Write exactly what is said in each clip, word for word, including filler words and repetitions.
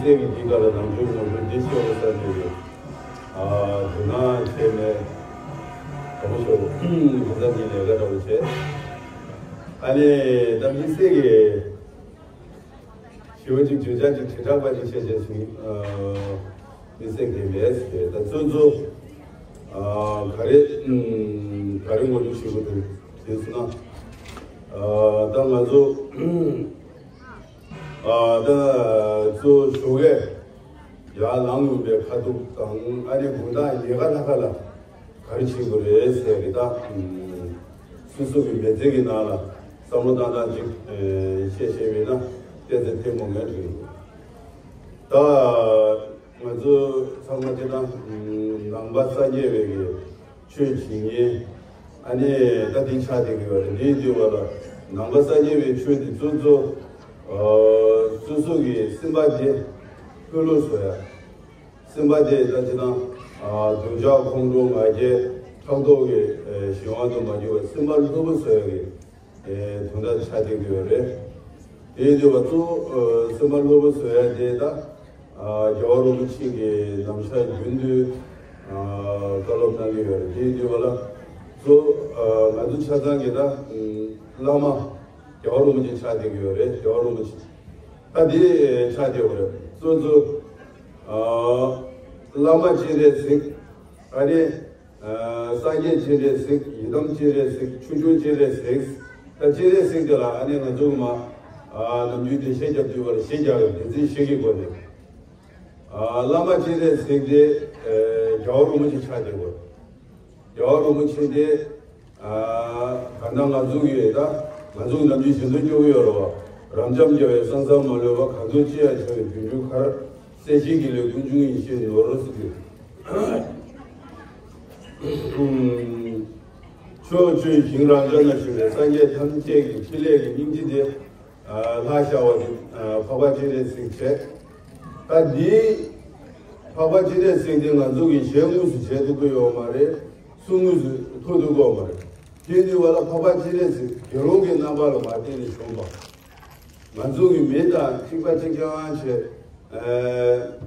སྲས་ཀྱི་འདི་ག་ལ་ནང་ཆོས་ངོ་སྤྲོད་འདི་ཤོད་ས་དེ་རེད། ཨ་དེ་ན་ཆེ་མེད་ག་མོ་ཤོར་ཁ་ས་གི་ལས་ཀ་འདྲ་བོ་བྱས། ཨ་ནི་ད་མི་སྲས་ཀྱི་ཞི་བ་ཅིག་བརྗོད་བྱ་ཅིག་དྲིལ་བསྒྲགས་པ་ཅིག་བྱས་བྱས་སོང་། ཨ་མི་སྲས་ཀྱི་ལས་དེ་ད་ཚོད་ཚོད་ཨ་ག་རེ་ཨམ་ག་རེ་ངོ་སྤྲོད་བྱེད་དགོས་འདུག་ཟེར་སོང་ན། ཨ་ད་ང་ཚོ་ཨ་ད་ཚོ་ཞོགས་ཀས་ཡར་ལངས་ཡོང་པའི་ཁ་ཐུག་དང་ཨ་ནི་དགོང་དག་ཉལ་ཁ་ལྷ་ཁ་ལ་ག་རེ་བྱེད་དགོས་རེད་ཟེར་གི་ད་ཨམ་སོ་སོ་གི་མི་ཚེ་གི་ནང་ལ་བསམ་བློ་བཏང་སྟངས་ཅིག་ཨེ་བཤད་བཤད་ཡོད་ན་ཏོག་ཙམ་ཐལ་མོ་ངེས་རེད། ད་ང་ཚོ་ཚང་མ་སྤྱིར་བཏང་ནང་པ་སངས་རྒྱས་པའི་གི་ཆོས་བྱེད་མཁན་ཨ་ནི་ད་དེ་ཆགས་བསྡད་ཀྱི་ཡོད་རེད། དེའི་དུས་བ་ལ་ནང་པ་སངས་རྒྱས་པའི་ཆོས་དེ་གཙོ་གཙོ་ཨ་སོ་སོ་གི་སེམས་པ་དེ་ལྷོད་ལྷོད་བཟོ་ཡ། སེམས་པ་དེ་ད་སྤྱིར་བཏང་ཨ་འདོད་ཆགས་ཁོང་ཁྲོ་ང་རྒྱལ་ཕྲག་དོག་གི་ཨེ་གཞན་དབང་དུ་མ་གྱུར་བར་སེམས་པ་ལྷོད་པོ་བཟོ་ཡ་གི་ཨེ་དོན་དག་ཆགས་བསྡད་ཀྱི་ཡོད་རེད། དེའི་དུས་བ་གཙོ་བོ་ཨ་སེམས་པ་ལྷོད་པོ་བཟོ་ཡ་དེ་ད་ཨ་རྒྱལ་བ་རིན་པོ་ཆེ་གི་ནམ་ཞག་རྒྱུན་དུ་ཨ་བཀའ་སློབ་གནང་གི་ཡོད་རེད། དེའི་དུས་བ་ལ་གཙོ་བོ་ཨ་ང་ཚོ་ཆ་ཚང་གི་ད་ཨམ་བླ་མ་རྒྱལ་བ་རིན་པོ་ཆེ་ཆགས་བསྡད་ཀྱི་ཡོད་རེད། རྒྱལ་བ་རིན་པོ་ཆེ་ད་དེ་ཆགས་བསྡད་ཡོད་རེད། གཙོ་གཙོ་ཨ་བླ་མ་སྤྱན་རས་གཟིགས་ཨ་ནི། ཨ་སངས་རྒྱས་སྤྱན་རས་གཟིགས། ཡི་དམ་སྤྱན་རས་གཟིགས། ཆོས་སྐྱོང་སྤྱན་རས་གཟིགས། ད་སྤྱན་རས་གཟིགས་དེ་ལ་ཨ་ནི་ང་ཚོ་མ་ཨ་ནམ་རྒྱུན་བདེ་གཤེགས་རྒྱབ་དུས་བར་གཤེགས་རྒྱག་གི་བདེན་ཚིག་ཤེས་ཀྱི་སྒོ་ནས། ཨ་བླ་མ་སྤྱན་རས་གཟིགས་དེ་ཨ་རྒྱལ་བ་རིན་པོ་ཆེ་ཆགས་བསྡད་དགོས། རྒྱལ་བ་རིན་པོ་ཆེ་དེ་ཨ་ག་ན་ང་ཚོ་གི་ད་ང་ཚོ་གི་ནམ་རྒྱུན་ཞལ་འདོན་སྐྱོར་གི་ཡོད་རེད་བ། རབ་འབྱམས་རྒྱལ་བའི་གསང་གསུམ་མ་ལུས་པ། གང་འདུལ་ཅི་ཡང་འཆར་བའི་སྒྱུ་འཕྲུལ་གར། སྲས་བཞིའི་དགེ་ལེགས་ཀུན་འབྱུང་ཡེ་ཤེས་ནོར་ཟེར་དུས། ཕྱོགས་བཅུའི་ཞིང་རབ་འབྱམས་ན་བཞུགས་པའི་སངས་རྒྱས་ཐམས་ཅད་ཀྱི་ཕྲིན་ལས་ཀྱི་སྙིང་རྗེ་དེ་ལྷར་ཤར་བ་དེ་འཕགས་པ་སྤྱན་རས་གཟིགས་བྱས། ད་འདིའི་འཕགས་པ་སྤྱན་རས་གཟིགས་དེ་ང་ཚོ་གིས་ཞལ་དངོས་སུ་མཇལ་ཐུབ་ཀྱི་ཡོད་མ་རེད། གསུང་དངོས་སུ་ཐོས་ཐུབ་ཀྱི་ཡོད་མ་རེད། དེ་འདི་བ་ལ་འཕགས་པ་སྤྱན་རས་གཟིགས་དགེ་སློང་གི་རྣམ་པ་ལ་མ་བསྟན་ནས་བྱུང་བ། ང་ཚོ་གི་མི་དང་གཅིག་པ་གཅིག་རྐྱང་བྱས། ཨ་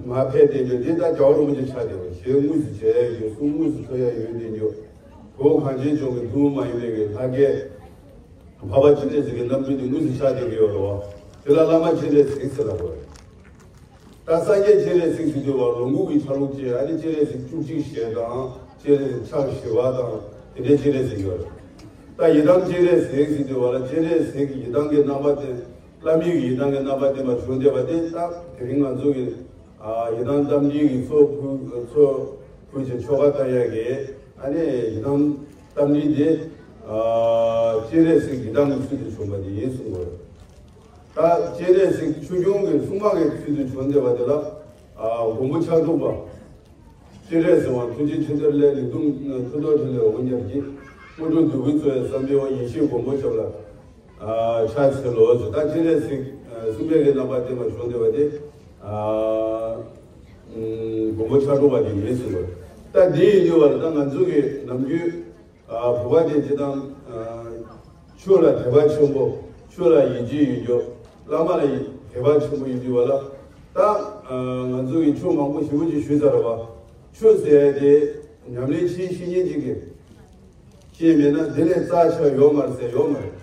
མ་ཕེབས་བསྡད་རྒྱུ་འདི་ལྟར་རྒྱལ་བ་རིན་པོ་ཆེ་ཆགས་བསྡད་པ། ཞལ་དངོས་སུ་མཇལ་ཡ་ཡོད། གསུང་དངོས་སུ་ཐོས་ཡ་ཡོད་བསྡད་རྒྱུ། གོ་གངས་ཅན་ལྗོངས་ཀྱི་ཐུན་མོང་མ་ཡིན་པའི་གི་ལྷ་སྐལ། འཕགས་པ་སྤྱན་རས་གཟིགས་ཀྱི་རྣམ་སྤྲུལ་དེ་དངོས་སུ་ཆགས་བསྡད་ཀྱི་ཡོད་རེད་བ། དེ་ལ་བླ་མ་སྤྱན་རས་གཟིགས་ཟེར་ལབ་དགོས་རེད། ད་སངས་རྒྱས་སྤྱན་རས་གཟིགས་ཟེར་དུས་བ་ལོངས་སྐུ་གི་ཆ་ལུགས་ཅན། ཨ་ནི་སྤྱན་རས་གཟིགས་བཅུ་གཅིག་ཞལ་དང་། སྤྱན་རས་གཟིགས་ཕྱག་བཞི་པ་དང་དེ་འདྲའི་སྤྱན་རས་གཟིགས་ཡོད་རེད། ད་ཡི་དམ་སྤྱན་རས་གཟིགས་ཟེར་དུས་བ་ལ་སྤྱན་རས་གཟིགས་ཀྱི་ཡི་དམ་གྱི་རྣམ་པ་བསྟན། བླ་མེད་ཀྱི་ཡི་དམ་གྱི་རྣམ་པ་བསྟན་པ་བྱུང་བསྡད་པ་དེ་ད་དེ་རིང་ང་ཚོ་གི་ཨ་ཡི་དམ་རྟ་མགྲིན་གྱི་ཚོགས་ཕུལ་ཚོགས་ཕུལ་བྱས་ཆོ་ག་བཏང་ཡ་གི་ཨ་ནི་ཡི་དམ་རྟ་མགྲིན་དེ་ཨ་སྤྱན་རས་གཟིགས་ཡི་དམ་གྱི་ཚུལ་དུ་བྱུང་བ་དེ་ཡིན་གསུངས་པ་རེད། ད་སྤྱན་རས་གཟིགས་ཆོས་སྐྱོང་གི་སྲུང་མ་གི་ཚུལ་དུ་བྱོན་བསྡད་པ་དེ་ལ་ཨ་མགོན་པོ་ཕྱག་དྲུག་པ། སྤྱན་རས་གཟིགས་དབང་ཐུགས་རྗེ་ཆེན་ཐོད་ལས་ལུས་དུམ་ཐུགས་རྡོ་ཐོད་ལས་འོ་མཉམ་གྱི། དངོས་གྲུབ་འདོད་དགུའི་གཙོ་ཡི་བསམ་འཕེལ་བ། ཡེ་ཤེས་མགོན་པོ་ཞབས་ལ་ཕྱག་འཚལ་ལོ་ཟེར། ད་སྤྱན་རས་གཟིགས་སྲུང་མའི་གི་རྣམ་པ་བསྟན་པ་བྱོན་བསྡད་པ་དེ་ཨ་མགོན་པོ་ཕྱག་དྲུག་པ་དེ་ཡིན་ཟེར་བ། ད་འདི་ཡིན་དུས་བ་ལ་ད་ང་ཚོ་གི་ནམ་རྒྱུན། ཨ་བོད་པ་དེ་སྤྱིར་བཏང་ཨ་ཆོས་ལ་དད་པ་ཆེན་པོ། ཆོས་ལ་ཡིད་ཆེས་ཡོད་རྒྱུ། བླ་མ་ལ་དད་པ་ཆེན་པོ་ཡོད་དུས་བ་ལ། ད་ཨ་ང་ཚོ་གིས་ཆོས་མང་པོ་ཞེ་པོ་ཅིག་ཞུས་ཚར་བ། ཆོས་ཟེར་ཡ་དེ་ཉམས་ལེན་བྱེད་ཤེས་མཁན་ཅིག་གིས་ཤེས་མེད་ན་དེ་ལས་རྩ་ཆེ་བ་ཡོད་མ་རེད་ཟེར་ཡོད་མ་རེད།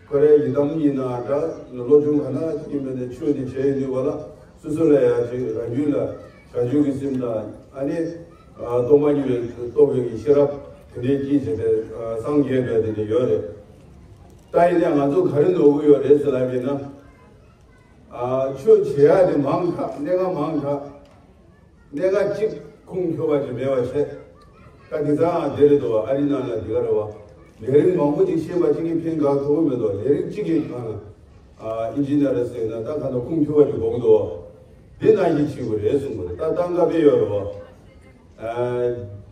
ཁོ་རའི་ཡི་དམ་ཡིན་ན་འདྲ། བློ་སྦྱོང་ག་ན་ཅིག་ཡིན་པ་ནས་ཆོས་དེ་བྱས་ཡོང་དུས་བ་ལ་སོ་སོ་ལ་ཡ་ཅིག་རང་རྒྱུད་ལ་བྱང་ཆུབ་ཀྱི་སེམས་དང་ཨ་ནི་ཨ་སྟོང་པ་ཉིད་ལ་རྟོགས་པའི་ཤེས་རབ་དེ་འདྲའི་སྐྱེས་བྱས་ཏེ་ཨ་སངས་རྒྱས་པའི་དེ་འདྲ་ཡོད་རེད། ད་ཡིན་ནའང་ང་ཚོ་ག་རེ་ནོར་གྱི་ཡོད་རེད་ཟེར་ལབ་པ་ཡིན་ན། ཨ་ཆོས་བྱེད་ཡ་དེ་མང་དྲགས། གནད་འགག་མང་དྲགས། གནད་འགག་གཅིག་ཁུངས་འཁྱོལ་བ་ཅིག་མེད་པ་བྱས། ད་དེང་སང་དེ་རེད་དོ། ཨ་རི་ནང་ལ་དེ་ག་རེད་བ། ལས་རིགས་མང་པོ་ཅིག་ཤེས་པ་གཅིག་གིས་ཕན་ག་ཐོགས་མེད་དོ། ལས་རིགས་གཅིག་གིས་གང་ལ་ཨ་ཨིན་ཇི་ནི་ཡར་ཟེར་ན་ད་ག་ན་ཁུངས་འཁྱོལ་བ་ཅིག་དགོས་ཀྱི་འདུག། དེ་ནང་བཞིན་བྱེད་དགོས་རེད་གསུངས་པ་རེད། ད་གཏམ་ཁ་དཔེ་ཡོད་རེད་བ། ཨ་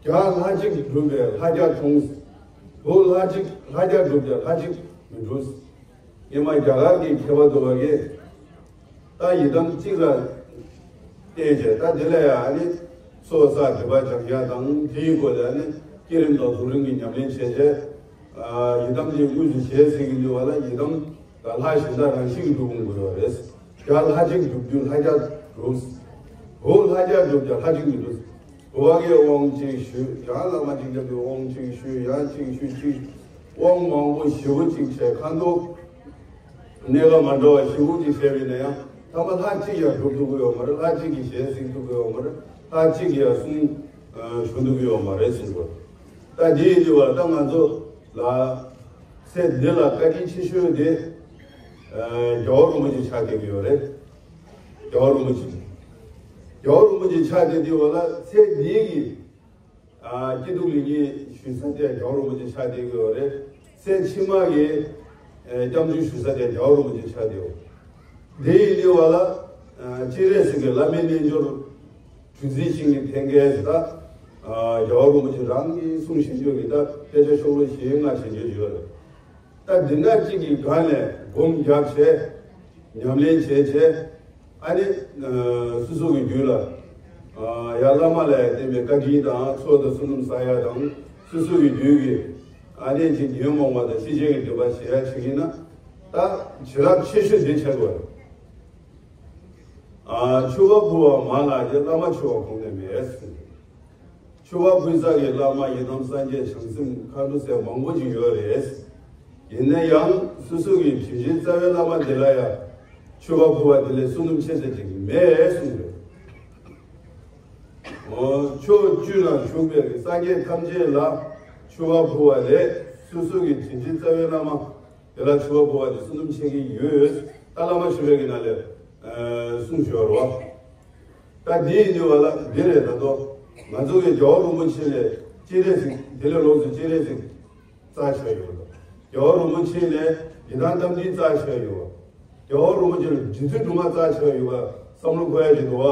རྒྱ་ལྷ་གཅིག་སྒྲུབ་པས་ལྷ་བརྒྱ་འགྲུབ། བོད་ལྷ་གཅིག་ལྷ་བརྒྱ་སྒྲུབ་པས་ལྷ་གཅིག་མི་འགྲུབ། སྔོན་མ་རྒྱ་གར་གྱི་མཁས་པ་དུ་བ་གིས་ད་ཡི་དམ་གཅིག་ལ་བརྟེན་བྱས། ད་དེ་ལ་ཡང་ཨ་ནི་ཚོགས་བསགས་སྒྲིབ་པ་སྦྱང་ཡ་དང་། དེའི་སྒོ་ལ་ཨ་ནི་བསྐྱེད་རིམ་དང་རྫོགས་རིམ་གྱི་ཉམས་ལེན་བྱས་བྱས། ཨ་ཡི་དམ་དེ་དངོས་སུ་བྱས་ཟིན་གྱི་འདུག་བ་ལ། ཡི་དམ་ད་ལྷ་གཞན་དག་རང་བཞིན་གྱིས་འགྲུབ་འོང་དགོས་པ་རེད། རྒྱ་ལྷ་གཅིག་སྒྲུབ་རྒྱུ་ལྷ་བརྒྱ་ འགྲུབ། འོ་ལྷ་བརྒྱ་འགྲུབ་ཀྱང་ལྷ་གཅིག་མི་འགྲུབ། འོ་བ་གའི་དབང་གཅིག་ཞུས། ཡང་བླ་མ་གཅིག་རྒྱབ་ཀྱི་དབང་གཅིག་ཞུས། ཡང་གཅིག་ཞུས་གཅིག། དབང་མང་པོ་ཞེ་པོ་གཅིག་བྱས། ཁ་མདོ་གནས་སྐབས་མ་འདྲ་བ་ཞེ་པོ་གཅིག་བྱས་པ་ཡིན་ན་ཡང་། ཐ་མ་ལྷ་གཅིག་ཡང་སྒྲུབ་ཐུབ་ཀྱི་ཡོད་མ་རེད། ལྷ་གཅིག་གིས་ཞལ་གཟིགས་ཐུབ་ཀྱི་ཡོད་མ་རེད། ལྷ་གཅིག་གིས་ཡང་གསུང་ཞུ་ཐུབ་ཀྱི་ཡོད་མ་རེད་གསུངས་པ། ད་འདི་ཡིན་དུས་བར་ད་ང་ཚོ་ལ་ཚེ་འདི་ལ་བཀའ་དྲིན་ཆེ་ཤོས་དེ་རྒྱལ་བ་རིན་པོ་ཆེ་ཆགས་བསྡད་ཀྱི་ཡོད་རེད། རྒྱལ་བ་རིན་པོ་ཆེ། རྒྱལ་བ་རིན་པོ་ཆེ་ཆགས་བསྡད་དུས་བར་ལ་ཚེ་འདི་གི་ཨ། སྐྱིད་སྡུག་ལེགས་ཉེས་ཞུ་ས་དེ་རྒྱལ་བ་རིན་པོ་ཆེ་ཆགས་བསྡད་ཀྱི་ཡོད་རེད། ཚེ་ཕྱི་མ་གི་ཨེ། སྐྱབས་འཇུག་ཞུ་ས་དེ་རྒྱལ་བ་རིན་པོ་ཆེ་ཆགས་བསྡད་ཡོད། དེ་ཡིན་དུས་བར་ལ་ཨ། སྤྱན་རས་གཟིགས་ཀྱི་བླ་མའི་རྣལ་འབྱོར་གྲུ་འཛིན་ཤིང་གི་ཐེམ་སྐས་ཟེར། ད་ཨ། རྒྱལ་བ་རིན་པོ་ཆེ་རང་གིས་གསུངས་བཞེངས་རྒྱུ་གི་ད་དཔེ་ཆ་ཤོག་ལོ་བཞི་ལྔ་བཞེངས་རྒྱུ་ཡོད་རེད། ད་འདི་འདྲ་གཅིག་གི་སྒང་ནས་སྒོམ་རྒྱབ་བྱས། ཉམས་ལེན་བྱས་བྱས། ཨ་ནི་ཨ། སོ་སོ་གི་རྒྱུད་ལ་ཨ། ཡར་བླ་མ་ལ་ཡང་བརྟེན་པའི་བཀའ་དྲིན་དང་། ཚོགས་དང་བསོད་ནམས་བསགས་ཡ་དང་། སོ་སོ་གི་རྒྱུད་ཀྱི་ཨ་ནི་ཅིག་ཉོན་མོངས་པ་དང་ཤེས་བྱའི་སྒྲིབ་པ་ཞི་ཡ་བྱེད་ཀྱི་ན། ད་བྱིན་རླབས་ཆེ་ཤོས་འདི་བྱེད་དགོས། ཨ། མཆོད་པ་ཕུལ་བ་མང་ལ་ཡང་། བླ་མ་མཆོད་པ་གོང་ནས་མེད་ཟེར། མཆོད་པ་ཕུལ་ས་གི་བླ་མ་ཡི་དམ་སངས་རྒྱས་བྱང་སེམས་མཁའ་འགྲོ་ཟེར་མང་པོ་ཅིག་ཡོད་རེད། ཡིན་ན་ཡང་སོ་སོ་གི་དྲིན་ཆེན་རྩ་བའི་བླ་མ་དེ་ལ་ཡང་མཆོད་པ་ཕུལ་བ་དེ་ལས་བསོད་ནམས་ཆེ་ས་ཅིག་མེད་གསུངས་རེད། འོ། ཕྱོགས་བཅུ་ན་བཞུགས་པའི་སངས་རྒྱས་ཐམས་ཅད་ལ་མཆོད་པ་ཕུལ་བ་ལས་སོ་སོ་གི་དྲིན་ཆེན་རྩ་བའི་བླ་མ་དེ་ལ་མཆོད་པ་ཕུལ་བ་དེ་བསོད་ནམས་ཆེ་གི་ཡོད། ད་བླ་མ་མཆོད་པའི་གི་ནང་ལས་ཨ། གསུངས་ཡོད་རེད་བ། ད་འདི་ཡིན་དུས་བར་ལ་འདི་རེད། ད་དོ་ང་ཚོ་གི་རྒྱལ་བ་རིན་པོ་ཆེ་ལས་སྤྱན་རས་གཟིགས། དེ་ལས་ལོགས་སུ་སྤྱན་རས་གཟིགས་རྩ་ཆེ་ཡོད་ལ། རྒྱལ་བ་རིན་པོ་ཆེ་ལས་ཡི་དམ་རྟ་མགྲིན་རྩ་ཆེ་ཡོད་པ། རྒྱལ་བ་རིན་པོ་ཆེ་ལས་རྗེ་བཙུན་སྒྲོལ་མ་རྩ་ཆེ་ཡོད་པ་བསམ་བློ་འཁོར་ཡ་ཅིག་འདུག་བ།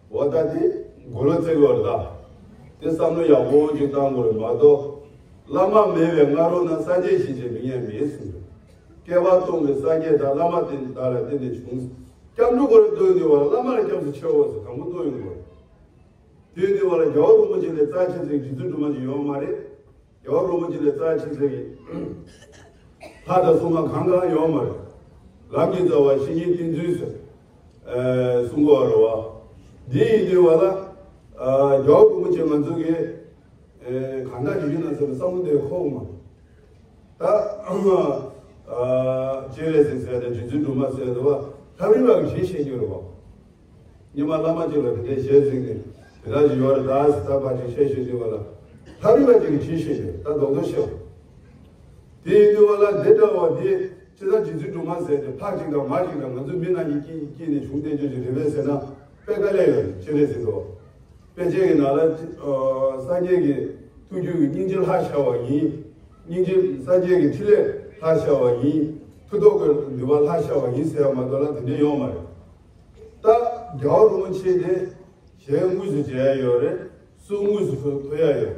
འོ། ད་དེ་མགོ་ལོག་བརྩེགས་ཡོད་རེད། ད་དེ་བསམ་བློ་ཡག་པོ་ཅིག་བཏང་དགོས་རེད་མ་གཏོགས། བླ་མ་མེད་པའི་སྔ་རོལ་ན། སངས་རྒྱས་ཞེས་བྱའི་མིང་ཡང་མེད་གསུངས་པས། བསྐལ་པ་སྟོང་གི་སངས་རྒྱས་དག། བླ་མ་བསྟེན་བདག་ལ་བསྟེན་ནས་བྱུང་། སྐྱབས་འགྲོ་དགོས་རེད། འདོད་འདི་བ་ལ་བླ་མ་ལས་སྐྱབས་སུ་མཆིའོ་ཟེར་དང་པོ་བསྟོད་ཡོང་དགོས། དེ་འདི་བ་ལ་རྒྱལ་བ་རིན་པོ་ཆེ་ལས་རྩ་ཆེ་ཚིག་རྗེ་བཙུན་སྒྲོལ་མ་ཅིག་ཡོད་མ་རེད། རྒྱལ་བ་རིན་པོ་ཆེ་ལས་རྩ་ཆེ་ཚིག་ལྷ་དང་སྲུང་མ་གང་གང་ཡོད་མ་རེད། ལམ་གྱི་རྩ་བ་བཤེས་གཉེན་བསྟེན་ཚུལ་ཟེར་ཨ། གསུང་གི་ཡོད་རེད་བ། འདི་ཡིན་དུས་བ་ལ་ཨ། རྒྱལ་བ་རིན་པོ་ཆེ་ང་ཚོ་གིས་ཨ། གང་འདྲ་ཞིག་ཡིན་ན་ཟེར་བའི་བསམ་བློ་དེ་འཁོར་མ། ད་ཨ། སྤྱན་རས་གཟིགས་ཟེར་དང་རྗེ་བཙུན་སྒྲོལ་མ་ཟེར་དུས་བ། ཐག་རིང་བ་གི་ཞལ་བཞེས་རྒྱུ་རེད་བ། སྔོན་མ་བླ་མ་གཅིག་ལ་དེ་འདྲའི་ཞལ་གཟིགས་ནས་དེ་འདྲ་ཞིག་ཡོད་རེད་ད་ཟེར། ད་ཕར་ཅིག་ཞལ་བཞེས་དུས་བ་ལ་ཐག་རིང་བ་ཅིག་གི་ཞལ་བཞེས་ནས་ད་རྡོག་རྡོག་བཤད་པ། དེ་ཡིན་དུས་བ་ལ་འདི་འདྲ་བ་འདི་ཅི་ལྟར་རྗེ་བཙུན་སྒྲོལ་མ་ཟེར་ཏེ་ཕར་ཅིག་དང་མར་ཅིག་དང་ང་ཚོ་མི་རྣམས་ཀྱི་དཀྱིལ་དཀྱིལ་ནས་བྱུང་བསྡད་རྒྱུ་ཞིག་རེད་པས་ཟེར་ན་དཔེ་དཀའ་ལས་ཡོད་རེད། སྤྱན་རས་གཟིགས་སོ། དཔེ་ཆའི་གི་ནང་ལ་ཨ། སངས་རྒྱས་ཀྱི་ཐུགས་རྒྱུད་ཀྱི་སྙིང་རྗེ་ལྷར་ཤར་བ་ཡིན། སྙིང་རྗེ། སངས་རྒྱས་ཀྱི་ཕྲིན་ལས་ལྷར་ཤར་བ་ཡིན། མཐུ་སྟོབས་ཀྱི་ནུས་པ་ལྷར་ཤར་བ་ཡིན་ཟེར་ཡ་མ་གཏོགས་ལ་དེ་འདྲ་ཡོད་མ་རེད། ད་རྒྱལ་བ་རིན་པོ་ཆེ་དེ་ཞལ་དངོས་སུ་མཇལ་ཡ་ཡོད་རེད། གསུང་དངོས་སུ་ཐོས་ཡ་ཡོད།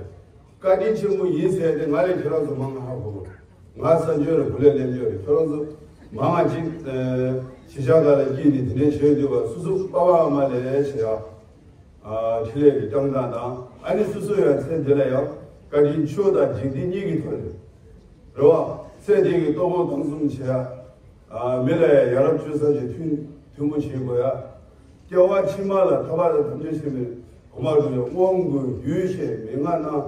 བཀའ་དྲིན་ཆེན་པོ་ཡིན་ཟེར་ཏེ་ང་ལས་ཁྱེད་རང་ཚོ་མང་ང་ཧ་གོ། ང་གསར་འབྱོར་རེད། བུ་ལས་ལེན་འབྱོར་རེད། ཁྱེད་རང་ཚོ་མང་ང་ཅིག་ཨ། གཞིས་ཆགས་ཁག་ལ་སྐྱེས་ནས་དེ་འདྲའི་བྱོས་འདུག་བ། སོ་སོ་པ་ཕ་ཨ་མ་ལས་བྱེད་ཡ། ཨ། ཕྲིན་ལས་ཀྱི་བསྐྱངས་སྟངས་དང་། ཨ་ནི་སོ་སོ་ཡང་ཚེ་འདི་ལ་ཡང་བཀའ་དྲིན་ཆོས་དང་འཇིག་རྟེན་གཉིས་ཀྱི་ཐོག་ནས་རེད་བ། ཚེ་འདི་གི་ལྟོ་ཕོག་ལྟུང་གསུམ་བྱེད་ཡ། ཨ། མི་ལ་ཡང་ཡ་རབས་སྤྱོད་བཟང་ཞིག་མཐུན་མཐུན་པོ་བྱེད་དགོས་ཡ། སྐྱེ་བ་ཕྱི་མ་ལ་ཐར་པ་དང་ཐམས་ཅད་མཁྱེན་པའི་གོ་འཕང་ཐོབ་ཡ། དབང་བསྐུར་རྒྱུད་བཤད་མན་ངག་གནང་།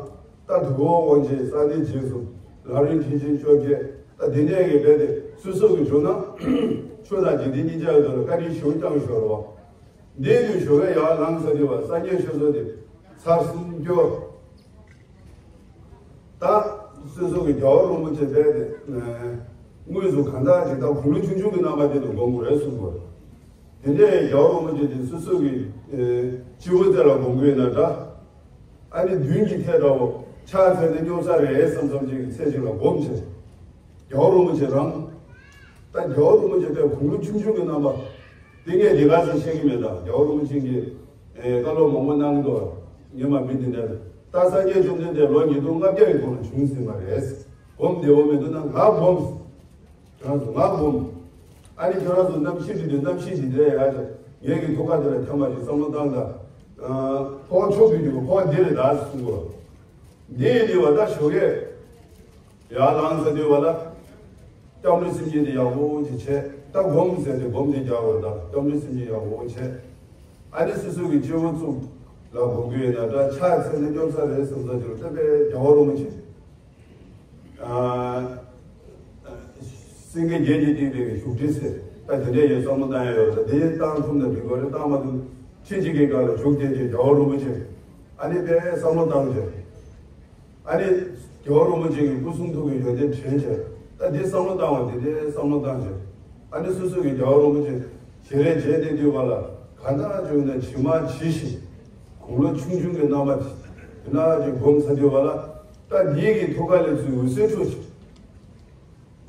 ད་དུས་འཁོར་དབང་ཆེན་གསང་བདེ་རྗེས་སུ་ལམ་རིམ་མཁན་ཆེན་བཅོ་བརྒྱད། ད་དེ་འདྲས་ཀྱི་རྦད་དེ་སོ་སོ་གི་བྱུང་ན་ཆོས་དང་འཇིག་རྟེན་གཉིས་ཆར་གྱི་ཐོག་ལ་བཀའ་དྲིན་ཞེ་པོ་བསྐྱངས་ཤོར་བ། འདིའི་དུས་ཞོགས་པའི་ཡར་ལངས་ཚར་དུས་བ་སངས་རྒྱས་ཆོས་ཚོགས་དེ་ཚར་གསུམ་སྐྱོར། ད་སོ་སོ་གི་རྒྱལ་བ་རིན་པོ་ཆེ་རྦད་དེ་དངོས་སུ་གང་དག་ཅིག་ད་དགུང་ལོ་ཆུང་ཆུང་གི་རྣམ་པ་དེ་ལ་སྒོམ་དགོས་རེད་གསུངས་པ། དེ་འདྲའི་རྒྱལ་བ་རིན་པོ་ཆེ་དེ་སོ་སོ་གི་སྤྱི་བོ་རྩེ་ལ་སྒོམ་དགོས་ན་འདྲ། ཨ་ནི་མདུན་གྱི་ཐད་འདྲ་བོ་ཕྱག་འཚལ་ཏེ་སྙོབ་ས་རེད་བསམ་བསམ་ཅིག་གི་ཚད་ཅིག་ལ་སྒོམ་བྱས། རྒྱལ་བ་རིན་པོ་ཆེ་རང་། ད་རྒྱལ་བ་རིན་པོ་ཆེ་དཔེ་དགུང་ལོ་ཆུང་ཆུང་གི་རྣམ་པ། དེ་ངས་འདི་ག་ཚོད་བཤད་ཀྱི་མེད། ད་རྒྱལ་བ་རིན་པོ་ཆེ་གིས་ཨེ་བཀའ་སློབ་མང་པོ་གནང་འདུག་ཉི་མ་མི་འདི་འདྲ། ད་སངས་རྒྱས་བཅོམ་ལྡན་འདས་ལོ་ཉིས་སྟོང་ལྔ་བརྒྱ་ཡི་གོང་ལ་བྱུང་ཟིན་པ་རེད། སྒོམ་བདེ་བོ་མི་འདུག་ན་ང་སྒོམ། ཁྱོད་རང་ཚོ་ང་སྒོམ། ཨ་ནི་ཁྱོད་རང་ཚོ་རྣམ་ཤེས་འདི་འདྲ་རྣམ་ཤེས་འདི་འདྲ་ཡ་ཅག་ངེད་ཀྱི་ཐུགས་ཀ་འདི་ལ་ཐ་མ་ཞིག་བསམ་བློ་བཏང་དང་། ཨ། འཕོ་བ་ཆོག་གི་འདུག་འཕོ་བ་འདི་རེད་ད་གསུངས་པ། འདི་ཡིན་དུས་བ་ད་ཞོགས་ཀས་ཡར་ལངས་ཚར་དུས་བ་ལ། སྐྱབས་འགྲོ་སེམས་བསྐྱེད་འདི་ཡག་པོ་ཅིག་བྱས། ད་སྒོམ་ཟེར་ཏེ་སྒོམ་འདི་རྒྱག་དགོས་རེད་ད། སྐྱབས་འགྲོ་སེམས་བསྐྱེད་ཡག་པོ་བྱས། ཨ་ནི་སོ་སོ་གི་སྤྱི་བོ་གཙུག་ལ་སྒོམ་གྱི་ཡོད་ན་འདྲ། ཕྱག་འཚལ་ནས་སྐྱོབ་ས་རེད་བསམ་ས་ཅིག་ལ་བསྟན་པའི་རྒྱལ་བ་རིན་པོ་ཆེ། ཨ། སེང་གེ་བརྒྱད་ཀྱིས་བཏེགས་པའི་བཞུགས་ཁྲི་ཟེར། ད་དེ་འདྲས་ཡོད། བསམ་བློ་བཏང་ཡ་ཡོད། ད་དེ་བཏང་ཐུབ་ན་འགྲིག་གི་རེད། བཏང་མ་ཐུབ་ཁྲི་གཅིག་གི་སྒང་ལ་བཞུགས་བསྡད་ཀྱི་རྒྱལ་བ་རིན་པོ་ཆེ། ཨ་ནི་དཔེ་བསམ་བློ་བཏང་བྱས། ཨ་ནི་རྒྱལ་བ་རིན་པོ་ཆེ་གི་སྐུ་གསུང་ཐུགས་ཀྱི་ཡོན་ཏན་དྲན་བྱས། ད་འདི་བསམ་བློ་བཏང་བ་དེ་འདྲའི་བསམ་བློ་བཏང་བྱས། ཨ་ནི་སོ་སོ་གི་རྒྱལ་བ་རིན་པོ་ཆེ་ཞལ་རས་མཇལ་བསྡད་དུས་བ་ལ་གང་ལྟར་བྱུང་ན་ཇི་མ་ཇི་བཞིན་དགུང་ལོ་ཆུང་ཆུང་གི་རྣམ་པ་དེ་ན་ཅིག་སྒོམ་ཚར་དུས་བ་ལ། ད་འདི་གི་ཐུགས་ཀ་ལས་ཚུར་འོད་ཟེར་འཕྲོས་བྱས།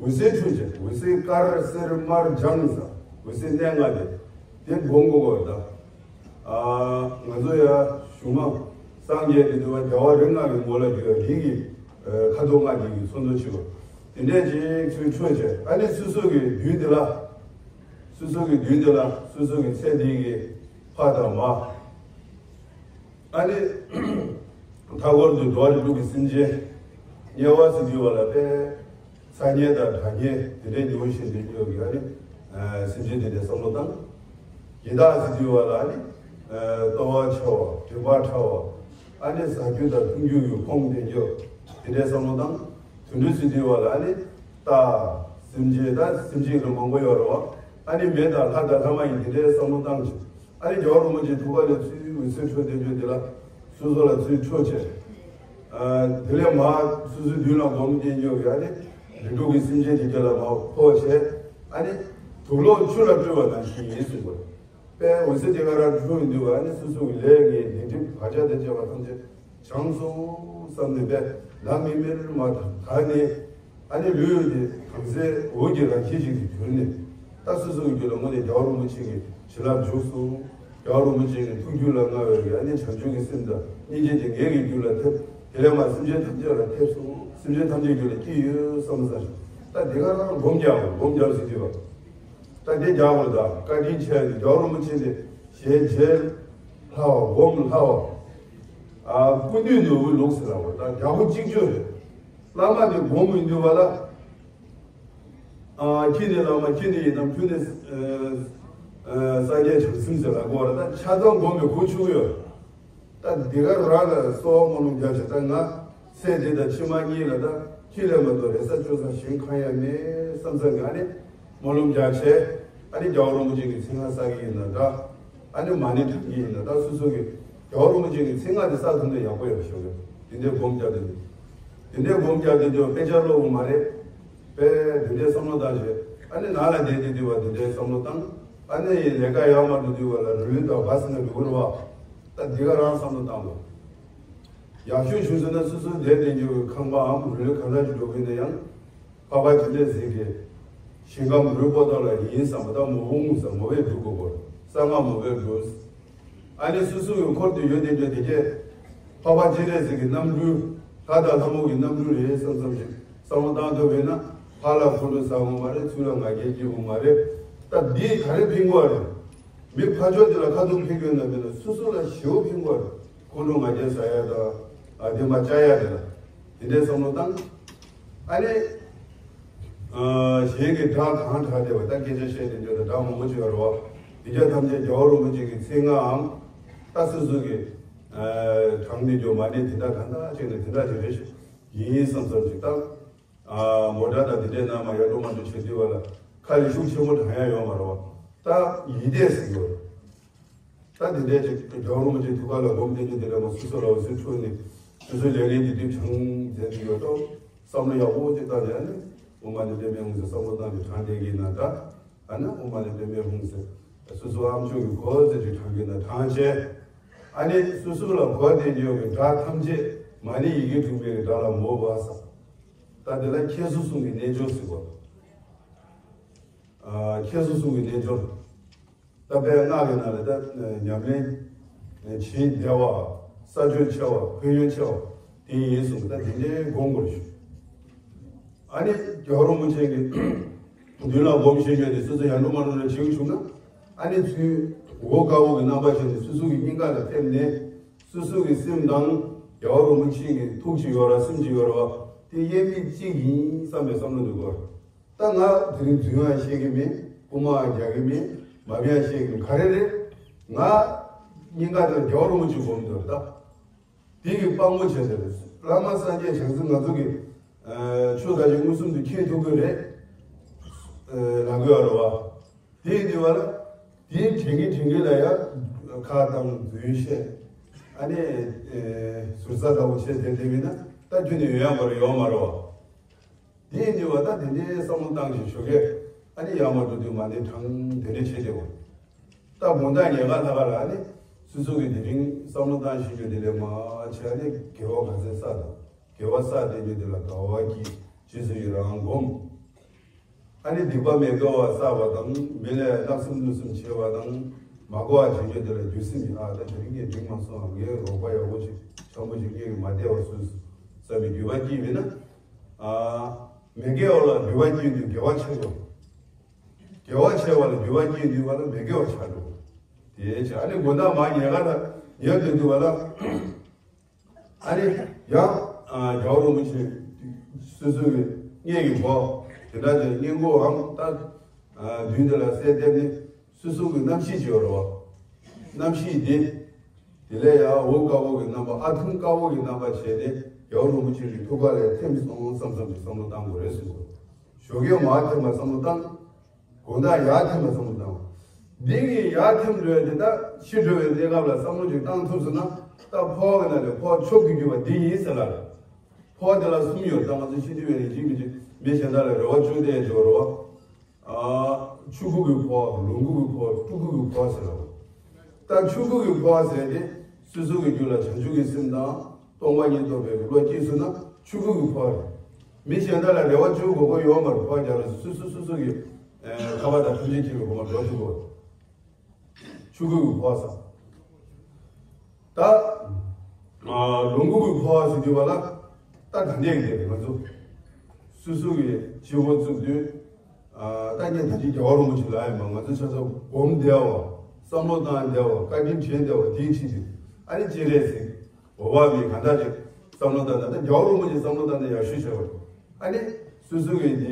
འོད་ཟེར་འཕྲོས་བྱས། འོད་ཟེར་དཀར་སེར་དམར་ལྗང་ཟེར། འོད་ཟེར་སྣ་ལྔ་དེ། དེ་སྒོམ་དགོས་པ་དང་། ཨ། ང་ཚོ་ཡ་གཞུང་མ་སངས་རྒྱས་དེ་དུས་བ་རྒྱལ་བ་རིགས་ལྔ་གི་ངོ་ལ་གྱུར་བ་རིགས་ཀྱི་ཁ་དོག་ལྔ་དེ་གི་ཚོན་མདོག་ཕྱེ་བ། དེ་འདྲས་ཅིག་ཚུར་འཕྲོས་བྱས། ཨ་ནི་སོ་སོ་གི་མདུན་དེ་ལ། སོ་སོ་གི་མདུན་དེ་ལ་སོ་སོ་གི་ཚེ་འདི་གི་ཕ་དང་མ། ཨ་ནི་མཐའ་འཁོར་དུ་འགྲོ་བ་རིགས་དྲུག་གི་སེམས་ཅན། དམྱལ་བ་ཟེར་དུས་བ་ལ་དཔེ་ཚ་དམྱལ་དང་གྲང་དམྱལ་དེ་འདྲའི་མྱོང་བཞིན་དུ་སྐྱེ་བ་གི་ཨ་ནི་སེམས་ཅན་དེ་འདྲའི་བསམ་བློ་བཏང་། ཡི་དྭགས་ཟེར་དུས་བ་ལ་ཨ་ནི་ལྟོ་བ་ཆེ་བ། མགྲིན་པ་ཕྲ་བ། ཨ་ནི་ཟ་རྒྱུ་དང་འཐུང་རྒྱུ་ཡི་ཕོངས་ལྡན་རྒྱུ་དེ་འདྲའི་བསམ་བློ་བཏང་། དུད་འགྲོ་ཟེར་དུས་བ་ལ་ཨ་ནི་རྟ། སེམས་ཅན་དང་སེམས་ཅན་ལ་མང་པོ་ཡོད་རེད་བ། ཨ་ནི་མི་དང་ལྷ་དང་ལྷ་མ་ཡིན་དེ་འདྲའི་བསམ་བློ་བཏང་བྱས། ཨ་ནི་རྒྱལ་བ་རིན་པོ་ཆེ་ཐུགས་ཀ་ལས་ཚུར་འོད་ཟེར་འཕྲོས་བསྡད་རྒྱུ་དེ་ལ་སོ་སོ་ལ་ཚུར་འཕྲོས་བྱས། ཨ། དེ་ལས་མར་སོ་སོའི་མདུན་ལ་སྒོམ་བསྡད་རྒྱུ་ཡ་ནི་རིགས་དྲུག་གི་སེམས་ཅན་དེ་ག་ལ་མར་ཕོག་བྱས། ཨ་ནི་དུག་ལོག་ཆུ་ལ་བཀྲུས་པ་ནང་བཞིན་ཡིན་གསུངས་པ། དཔེ་འོད་ཟེར་དེ་ག་རང་འཕྲོས་ཡོང་དུས་བ་ནི་སོ་སོ་གི་ལས་ངན་སྡིག་སྒྲིབ་བག་ཆགས་དང་བཅས་པ་ཐམས་ཅད་བྱང་སོང་བསམ་ནས་དཔེ་ལམ་མི་མེར་མ་ཐག་ནས། ཨ་ནི་ལུས་དེ་དྭངས་གསལ་འོད་ཀྱི་རང་བཞིན་ཅིག་ཏུ་གྱུར་ནས། ད་སོ་སོ་གི་རྒྱུད་ལ་དངོས་གནས་རྒྱལ་བ་རིན་པོ་ཆེ་གི་བྱིན་རླབས་འཇུག་སོང་། རྒྱལ་བ་རིན་པོ་ཆེ་གི་ཐུགས་རྒྱུད་ལ་མངའ་བའི་ཨ་ནི་བྱང་ཆུབ་ཀྱི་སེམས་དང་སྙིང་རྗེ་དེ་ངེད་ཀྱི་རྒྱུད་ལ་ཐེབས། དེ་ལས་མར་སེམས་ཅན་ཐམས་ཅད་ལ་ཐེབས་སོང་། སེམས་ཅན་ཐམས་ཅད་རྒྱུད་ལ་སྐྱེས་ཡོད་བསམ་བསམ་ཞིང་། ད་དེ་ག་རང་སྒོམ་རྒྱག་དགོས། སྒོམ་རྒྱག་ཟེར་དུས་བ། ད་དེ་རྒྱག་དགོས། ད་བཀའ་དྲིན་ཆེ་བའི་རྒྱལ་བ་རིན་པོ་ཆེ་འདི་ཞལ་མཇལ་སླ་བ། སྒོམ་སླ་བ། ཨ། སྐུ་མདུན་ནོར་བུའི་ལུགས་ཟེར་ལ་བ། ད་རྒྱལ་པོ་གཅིག་ཆོད་རེད། བླ་མ་དེ་སྒོམ་མི་འདུག་བ་ལ། ཨ། ཁྱེད་ནི་བླ་མ། ཁྱེད་ནི་ཡི་དམ། ཁྱོད་ནི་ཨ་ཨ་སངས་རྒྱས་བྱང་སེམས་ཟེར་ལ་གོ་ར། ད་ཆ་ཚང་སྒོམ་པའི་གོ་ཆོད་ཡོད། ད་འདི་ག་རང་ལ་གསོལ་བ་སྨོན་ལམ་རྒྱག་བྱས། ད་ང་ཚེ་འདི་དང་ཕྱི་མ་གཉིས་ལ་ད་ཁྱེད་ལས་མ་གཏོགས་རེ་ས་བཅོལ་ས་གཞན་གང་ཡང་མེད་བསམ་ས་ནས་ཨ་ནི་སྨོན་ལམ་རྒྱག་བྱས། ཨ་ནི་རྒྱལ་བ་རིན་པོ་ཆེ་གི་མཚན་སྔགས་བསགས་ཀྱི་ཡིན་ན་འདྲ། ཨ་ནི་མ་ཎི་བགྲང་གི་ཡིན་ན་འདྲ། སོ་སོ་གི་རྒྱལ་བ་རིན་པོ་ཆེ་གི་མཚན་སྔགས་དེ་བསགས་ཐུབ་ན་ཡག་པོ་ཡོད་ཤོད་གི། དེ་འདྲའི་སྒོམ་རྒྱག་དེ་འདྲ། དེ་འདྲའི་སྒོམ་རྒྱག་དེ་འདྲ་དཔེ་ཆ་ཀློག་དགོས་མ་རེད། དཔེ་དེ་འདྲའི་བསམ་བློ་བཏང་བྱས། ཨ་ནི་ནང་ལ་བསྡད་དེ་དུས་བ་དེ་འདྲའི་བསམ་བློ་བཏང་། ཨ་ནི་ལས་ཀ་ཡག་མ་འགྲོ་དུས་བ་ལ་རུ་ལུ་དང་བ་སི་ན་འགྲོ་གི་རེད་བ། ད་འདི་ག་རང་བསམ་བློ་བཏང་དགོས། ཡག་ཤོས་བྱུང་སོང་ན་སོ་སོའི་བསྡད་བསྡད་རྒྱུ་གི་ཁང་པའམ་རུ་ལུ་གང་འདྲ་ཞིག་འགྲོ་གི་ན་ཡང་། འཕགས་པ་སྤྱན་རས་གཟིགས་ཀྱི་ཞིང་ཁམས་རུ་པོ་ཏ་ལ་ཡིན་བསམ་པ། ད་མོ་བོ་ངུ་ས་མོ་བས་འགྲོ་དགོས་པར་གསང་སྔགས་མོ་བས་འགྲོ། ཨ་ནི་སོ་སོ་ཡི་འཁོར་དུ་ཡོད་དེ་འདྲ་དེ་གས། འཕགས་པ་སྤྱན་རས་གཟིགས་ཀྱི་རྣམ་སྤྲུལ། ལྷ་དང་ལྷ་མོ་གི་རྣམ་སྤྲུལ་རེད་བསམ་བསམ་ཞིག་བསམ་བློ་བཏང་ཐུབ་པས་ན། ཕར་ལ་ཁོང་ཁྲོ་ཟ་འོང་མ་རེད། ཚུར་ལ་ང་རྒྱལ་སྐྱེ་འོང་མ་རེད། ད་འདིས་ག་རེ་ཕན་གྱི་རེད། མི་ཕར་ཕྱོགས་འདི་ལ་ཁ་ཐུག་ཕན་གྱི་ཡོད་ན་མེད་ན་སོ་སོ་ལ་ཞེ་པོ་ཕན་གྱི་རེད། ཁོང་ཁྲོ་ང་རྒྱལ་ཟ་ཡ་དང་། ཨ། དེ་མ་བཅའ་ཡ་དེ་ལ་དེ་འདྲའི་བསམ་བློ་བཏང་། ཨ་ནི། ཨ། གཞན་གྱི་སྒྲ་གང་གྲགས་བསྡད་པ། ད་སྐད་ཆ་བཤད་དེ་འདྲ་དང་སྒྲ་མང་པོ་ཅིག་ཡོད་རེད་བ། དེ་ཚོ་ཐམས་ཅད་རྒྱལ་བ་རིན་པོ་ཆེ་གི་མཚན་སྔགས་འམ། ད་སོ་སོ་གི། ཨ། གྲངས་དེ་འཇོག་མ་ནི་དེ་འདྲ་གང་འདྲ་བྱས་ནས་དེ་འདྲ་ཅིག་རེད་ཤག་ཡིན་བསམ་བསམ་ཅིག་བཏང་། ཨ། མོ་ཊ་དང་དེ་འདྲའི་ནང་མ་ཡར་འགྲོ་མར་འགྲོ་བྱེད་དུས་བ་ལ་ཁ་ལ་ཤུགས་ཆེན་པོ་དྲང་ཡ་ཡོད་མ་རེད་བ། ད་ཡིད་བཟླས་ཟེར་གྱི་ཡོད་རེད། ད་དེ་འདྲའི་ཅིག་རྒྱལ་བ་རིན་པོ་ཆེ་ཐུགས་ཀ་ལ་སྒོམ་བསྡད་རྒྱུ་དེ་འདྲ་མ་སོ་སོ་ལ་འོད་ཟེར་འཕྲོས་ནས་སོ་སོའི་ལས་ངན་དེ་དུས་བྱང་མཛད་ཀྱི་ཡོད་དོ། བསམ་བློ་ཡག་པོ་ཅིག་བཏང་ནས་ཨ་ནི་ཨོཾ་མ་ཎི་པདྨེ་ཧཱུྃ་ཟེར་བསམ་བློ་བཏང་ནས་བགྲང་བསྡད་ཀྱི་ན་འདྲ། ཨ་ནི་ཨོཾ་མ་ཎི་པདྨེ་ཧཱུྃ་ཟེར་སོ་སོ་ཨ་མཆོག་གི་གོ་ཚད་ཅིག་བགྲང་གི་ན་བགྲང་བྱས། ཨ་ནི་སོ་སོ་ལ་གོ་བསྡད་ཀྱི་ཡོད་པའི་སྒྲ་ཐམས་ཅད་མ་ཎི་ཡི་གེ་དྲུག་མའི་སྒྲ་ལ་མོས་པ་བསམ། ད་དེ་ལ་ཁྱེར་སོ་གསུམ་གྱི་རྣལ་འབྱོར་ཟེར་བ། ཨ། ཁྱེར་སོ་གསུམ་གྱི་རྣལ་འབྱོར། ད་དཔེ་སྔགས་ཀྱི་ནང་ལ་ད་ཉམས་ལེན་བྱེད་བདེ་བ། ས་ཆོད་ཆེ་བ། ཕན་ཡོན་ཆེ་བ་དེ་ཡིན་གསུངས། ད་དེ་འདྲའི་སྒོམ་དགོས་ཞུ། ཨ་ནི་རྒྱལ་བ་རིན་པོ་ཆེ་གི་མདུན་ལ་སྒོམ་ཞེས་བརྗོད་དེ་སོ་སོ་ཡར་འགྲོ་མར་འགྲོ་ལ་བྱེད་བྱུང་ན། ཨ་ནི་ཚུར་འོད་དཀར་པོ་གི་རྣམ་པ་ཅན་དེ་སོ་སོ་གི་སྙིང་ག་ལ་ཐེབས་ནས། སོ་སོ་གི་སེམས་ནང་རྒྱལ་བ་རིན་པོ་ཆེ་གི་ཐུགས་ཅིག་ཡོད་ར་སེམས་ཅིག་ཡོད་ར་བ། དེ་དབྱེར་མེད་གཅིག་ཡིན་བསམ་པའི་བསམ་བློ་འདུག་གོ། ད་ང་དེ་རིང་རྫུན་ཡང་བཤད་ཀྱི་མེད། རྐུ་མ་ཡང་རྒྱག་གི་མེད། མ་བྱན་ཡང་བཤད་ཀྱི་མེད། ག་རེ་རེད། ང་ སྙིང་ག་དེ་ལ་རྒྱལ་བ་རིན་པོ་ཆེ་སྒོམ་འདོད་ད། དེ་གི་དཔང་པོ་བྱས་ཏེ་རེད། བླ་མ་སངས་རྒྱས་བྱང་སེམས་ང་ཚོ་གི་ཆོས་དག་ཅིག་མངོན་སུམ་དུ་མཁྱེན་ཐུབ་ཀྱི་རེད། ལབ་དགོས་རེད་བ། དེ་ཡིན་དུས་བ་ལ། དེའི་དྲན་གི་དྲན་གི་ལ་ཡ། ཁ་བཏང་རྫུན་བཤད། ཨ་ནི། ཟུར་ཟ་འདྲ་བོ་བྱས་བསྡད་བསྡད་མིན་ན་ད་ཁྱོད་ནི་ཡོད་ཡ་མ་རེད་ཡོད་མ་རེད་བ། དེ་ཡིན་དུས་བ་ད་དེ་འདྲའི་བསམ་བློ་བཏང་ཞིང་ཞོགས་ཀས་ཨ་ནི་ཡར་མར་འགྲོ་དུས་མ་ཎི་བགྲང་དེ་འདྲ་བྱེད་བསྡད་བ། ད་དགོང་དག་ཉལ་ཁ་ལྷག་ག་ལ་ཨ་ནི་སོ་སོ་གི་དེ་རིང་བསམ་བློ་བཏང་ཞིང་རྒྱུ་དེ་ལས་མ་བྱས་ཨ་ནི་དགེ་བ་ག་ཚད་བསགས་དང་། དགེ་བ་བསགས་བསྡད་རྒྱུ་དེ་ལ་དགའ་བ་སྐྱེས། རྗེས་སུ་ཡི་རང་སྒོམ། ཨ་ནི་སྡིག་པ་མི་དགེ་བ་བསགས་པ་དང་མི་ལས་བརྣབ་སེམས་གནོད་སེམས་བྱས་པ་དང་མ་གོ་བ་བྱེད་རྒྱུ་དེ་ལ་འགྱོད་སེམས་ཡིན། ཨ་ད་དེ་རིང་ངས་འགྲིག་མ་སོང་། ངའི་རོགས་པ་ཡག་པོ་ཅིག་འཆམ་པོ་ཅིག་ངས་མ་བདེ་བ་བཟོས་སོང་བསམ་པའི་འགྱོད་པ་སྐྱེས་པས་ན། ཨ་མི་དགེ་བ་ལ་འགྱོད་པ་སྐྱེས་དུས་དགེ་བ་ཆགས་འགྲོ། དགེ་བ་བྱས་པ་ལ་འགྱོད་པ་སྐྱེས་དུས་བ་ལ་མི་དགེ་བ་ཆགས་འགྲོ། དེ་བྱས་ཨ་ནི་དགོང་དག་མ་ཉལ་ཁ་ལ་ཉལ་སྡོད་དུས་བ་ལ། ཨ་ནི་ཡང་རྒྱལ་བ་རིན་པོ་ཆེ་སོ་སོ་གི་སྔས་ཀྱི་འགོ་དེ་འདྲ་ཅིག་སྔས་འགོའམ་ད་མདུན་དེ་ལ་གསལ་བསྡད་ནི་སོ་སོ་གི་རྣམ་ཤེས་ཅིག་ཡོད་རེད་བ། རྣམ་ཤེས་དེ་དེ་ལས་ཡང་འོད་དཀར་པོ་གི་རྣམ་པ་ཨ་ཐུང་དཀར་པོ་གི་རྣམ་པ་བྱས་ཏེ་རྒྱལ་བ་རིན་པོ་ཆེ་གི་ཐུགས་ཀ་ལ་ཐིམ་སོང་བསམ་བསམ་གྱི་བསམ་བློ་བཏང་དགོས་རེད་གསུངས་པ། ཞོགས་ཀས་མར་ཐིམ་པ་བསམ་བློ་བཏང་། དགོང་དག་ཡར་ཐིམ་པ་བསམ་བློ་བཏང་། འདི་གི་ཡར་ཐིམ་འགྲོ་ཡ་དེ་དག་ཤི་འགྲོ་བའི་གནས་སྐབས་ལ་བསམ་བློ་ཅིག་བཏང་ཐུབ་སོང་ན་ད་འཕོ་བ་གི་ནང་ནས་འཕོ་བ་མཆོག་ཏུ་གྱུར་པ་འདི་ཡིན་ཟེར་ལ། འཕོ་བ་དེ་ལ་གསུམ་ཡོད། ད་ང་ཚོ་ཤི་དུས་ཡོད་ནས་འཇིག་མི་འཇིག་མི་གཞན་དག་ལ་རེ་བ་བཅོལ་བསྡད་ཡ་ཅིག་ཡོད་རེད་བ། ཆོས་སྐུ་གི་འཕོ་བ། ལོངས་སྐུ་གི་འཕོ་བ། སྤྲུལ་སྐུ་གི་འཕོ་བ་ཟེར་ལ། ད་ཆོས་སྐུ་གི་འཕོ་བ་ཟེར་ཏེ་སོ་སོ་གི་རྒྱུད་ལ་བྱང་ཆུབ་ཀྱི་སེམས་དང་སྟོང་པ་ཉིད་རྟོགས་པའི་བློ་སྐྱེས་སོང་ན་ཆོས་སྐུ་གི་འཕོ་བ་རེད། མི་གཞན་དག་ལ་རེ་བ་བཅོལ་དགོས་མཁོ་ཡོད་མ་རེད། འཕོ་བ་རྒྱག་རེས་སོ་སོ་སོ་སོ་གི་ཁ་པར་དང་ཐམས་ཅད་མཁྱེན་པའི་གོ་འཕང་འགྲོ་ཐུབ་དགོས། ཆོས་སྐུ་གི་འཕོ་བ་ཟེར། ད་ལོངས་སྐུ་གི་འཕོ་བ་ཟེར་དུས་བ་ལ་ད་ག་འདྲས་ཀྱི་ང་ཚོ་སོ་སོ་གི་སྤྱི་བོ་བཙུགས་དུས། ད་ངས་ད་ཅི་རྒྱལ་བ་རིན་པོ་ཆེ་ལ་ཡིན་པ་ང་ཚོ་ཆ་ཚང་སྒོམ་བདེ་བ། བསམ་བློ་བཏང་བདེ་བ། བཀའ་དྲིན་དྲན་བདེ་བ། དེའི་ཕྱིར་དུ་ཨ་ནི་སྤྱན་རས་གཟིགས་འོད་དཔག་མེད་གང་དག་ཅིག་བསམ་བློ་བཏང་ད་ལྟ་རྒྱལ་བ་རིན་པོ་ཆེ་བསམ་བློ་བཏང་ན་ཡག་ཤོས་བྱས་པ། ཨ་ནི་སོ་སོ་གི་དེ་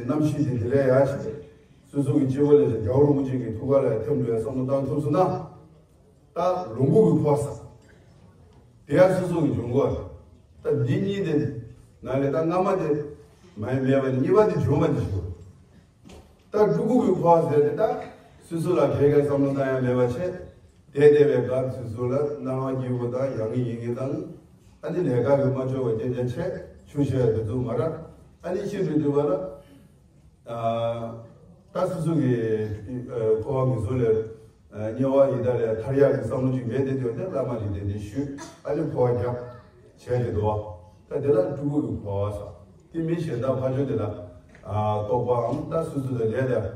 རྣམ་ཤེས་དེ་དེ་ལས་ཡག་ཤོས། སོ་སོ་གི་སྤྱི་བོ་ལས་རྒྱལ་བ་རིན་པོ་ཆེ་གི་ཐུགས་ཀ་ལ་ཐིམ་འགྲོ་ཡ་བསམ་བློ་བཏང་ཐུབ་སོང་ན། ད་ལོངས་སྐུ་གི་འཕོ་བ་ཟེར། དེ་ཡང་སོ་སོ་གི་འབྱུང་དགོས། ད་འདི་གཉིས་དེ་ནང་ལས་ད་སྔ་མ་དེ་མ་ཡིན་མེད་པ་ནི་གཉིས་པ་དེ་བྱུང་བ་དེ་ཞུ། ད་སྤྲུལ་སྐུ་གི་འཕོ་བ་ཟེར་དེ་ད་སོ་སོ་ལ་གལ་གལ་བསམ་བློ་བཏང་ཡ་མེད་པ་བྱས། དེ་བསྡད་པའི་སྐབས་སོ་སོ་ལ་སྣང་བ་སྐྱིད་པོ་དང་ཡང་ངེས་ཡིན་ངེས་དང་། ཨ་ནི་ལས་ཀ་གི་མ་ལྕོགས་པ་རྐྱང་རྐྱང་བྱས་ཆུ་བཤལ་དེ་ཚོ་མ་རག་ཨ་ནི་ཤི་འགྲོ་དུས་བ་ལ། ད་སོ་སོ་གི་འཁོར་བ་མི་བཟོད་ལས་དམྱལ་བ་ཡི་དྭགས་ལས་ཐར་ཡག་གི་བསམ་བློ་ཅིག་མེད་དེ་དུས་དེ་བླ་མ་ཅིག་དེ་འདྲ་ཞུས་ཨ་ནི་འཁོར་བ་རྒྱག་བྱས་ཏེ་འདུག་བ། ད་དེ་ལ་སྤྲུལ་སྐུ་གི་འཁོར་བ་ཟེར། དེ་མི་གཞན་དག་ཕར་ཕྱོགས་དེ་ལ་རྟོགས་པའམ་ད་སོ་སོ་དང་ལས་དང་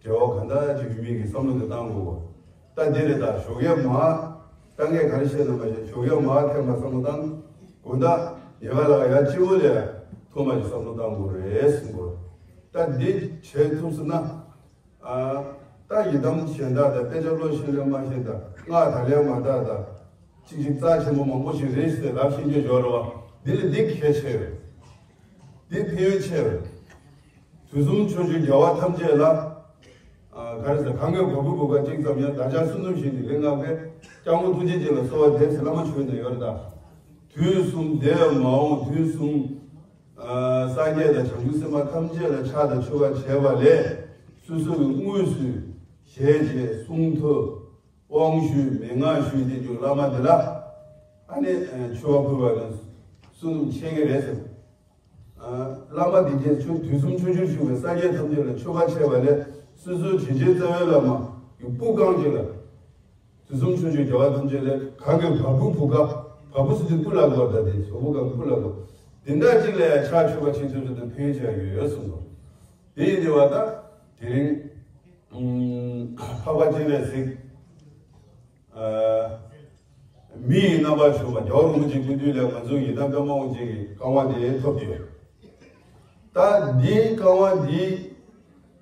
འབྲེལ་བ་གང་འདྲ་ཅིག་ཡོད་མིན་གྱི་བསམ་བློ་དེ་བཏང་དགོས་བ། ད་འདི་རེད། ད་ཞོགས་ཀས་མར་ད་ངས་ག་རེ་བཤད་ན་མ་ཤེས། ཞོགས་ཀས་མར་ཐེངས་མ་བསམ་བློ་བཏང་། དགོང་དག་ཉལ་ཁ་ལ་ཡར་སྤྱི་བོ་ལ་ཐོག་མ་ཅིག་བསམ་བློ་བཏང་དགོས་རེད་གསུངས་པ། ད་འདི་བྱེད་ཐུབ་སོང་ན། ཨ། ད་ཡི་དམ་གཞན་དག་དང་དཔེ་ཆ་ཀློག་ཤེས་ལས་མ་ཤེས་དང་སྔགས་ད་ལས་མ་དག་དང་། གཅིག་གཅིག་རྩ་ཆེན་པོ་མང་པོ་ཞིག་རེད་ཟེར་ལབ་ཤེས་རྒྱུ་ཡོད་རེད་བ། འདི་ལ་འདི་གལ་ཆེ་བས། འདི་ཕན་ཡོན་ཆེ་བས། དུས་གསུམ་ཕྱོགས་བཅུའི་རྒྱལ་བ་ཐམས་ཅད་ལ། ཨ། ག་རེ་ཟེར་གང་གི་བ་སྤུའི་བུ་ག་གཅིག་ཙམ་ཡང་བདག་ཅག་བསོད་ནམས་ཞིག་ནི་ལེགས་བསྔགས་པས་སྐྱབས་མགོན་ཐུགས་རྗེ་ཅན་ལ་གསོལ་བ་འདེབས་ཟེར་བླ་མ་མཆོད་ནས་ཡོད་རེད་ད། དུས་གསུམ་འདས་མ་འོངས་དུས་གསུམ། ཨ། སངས་རྒྱས་དང་བྱང་ཆུབ་སེམས་དཔའ་ཐམས་ཅད་ལ་ཕྱག་དང་མཆོད་པ་བྱས་པ་ལས་སོ་སོ་གི་དངོས་སུ་ཞལ་མཇལ་གསུང་ཐོས། དབང་ཞུས་མན་ངག་ཞུས་ཏེ་འཇུག་བླ་མ་འདི་ལ་ཨ་ནི་མཆོད་པ་ཕུལ་བ་དང་བསོད་ནམས་ཆེ་གི་རེད་ཟེར། བླ་མ་འདི་གས་ཆོས་དུས་གསུམ་ཕྱོགས་བཅུར་བཞུགས་པའི་སངས་རྒྱས་ཐམས་ཅད་ལ་མཆོད་པ་བྱས་པ་ལས་སོ་སོའི་དྲིན་ཅན་རྩ་བའི་བླ་མ་ཡི་སྤུ་རྐང་གཅིག་ལ། དུས་གསུམ་ཕྱོགས་བཅུའི་རྒྱལ་བ་ཐམས་ཅད་ལས་གང་གི་བ་སྤུའི་བུ་ག་བ་སྤུ་ཟེར་དུས་སྤུ་ལ་གོ་ད་དེ་བ་སྤུ་ག་སྤུ་ལ་གོ་དེ་འདྲ་གཅིག་ལ་ཡང་ཕྱག་མཆོད་པ་བྱེད་ཐུབ་ཚུལ་དུ་ཕན་ཡོན་ཆེ་བ་ཡོད་གསུངས་པ། དེ་ཡིན་དེ་བ་ད་དེ་རིང་། འཕགས་པ་སྤྱན་རས་གཟིགས། མི་ཡི་རྣམ་པར་བྱོན་པ་རྒྱལ་བ་རིན་པོ་ཆེའི་སྐུ་མདུན་ལས་ང་ཚོ་ཡི་དམ་པདྨ་དབང་ཆེན་གྱི་བཀའ་དབང་དེ་ཐོབ་ཡོད། ད་འདིའི་བཀའ་དབང་འདི་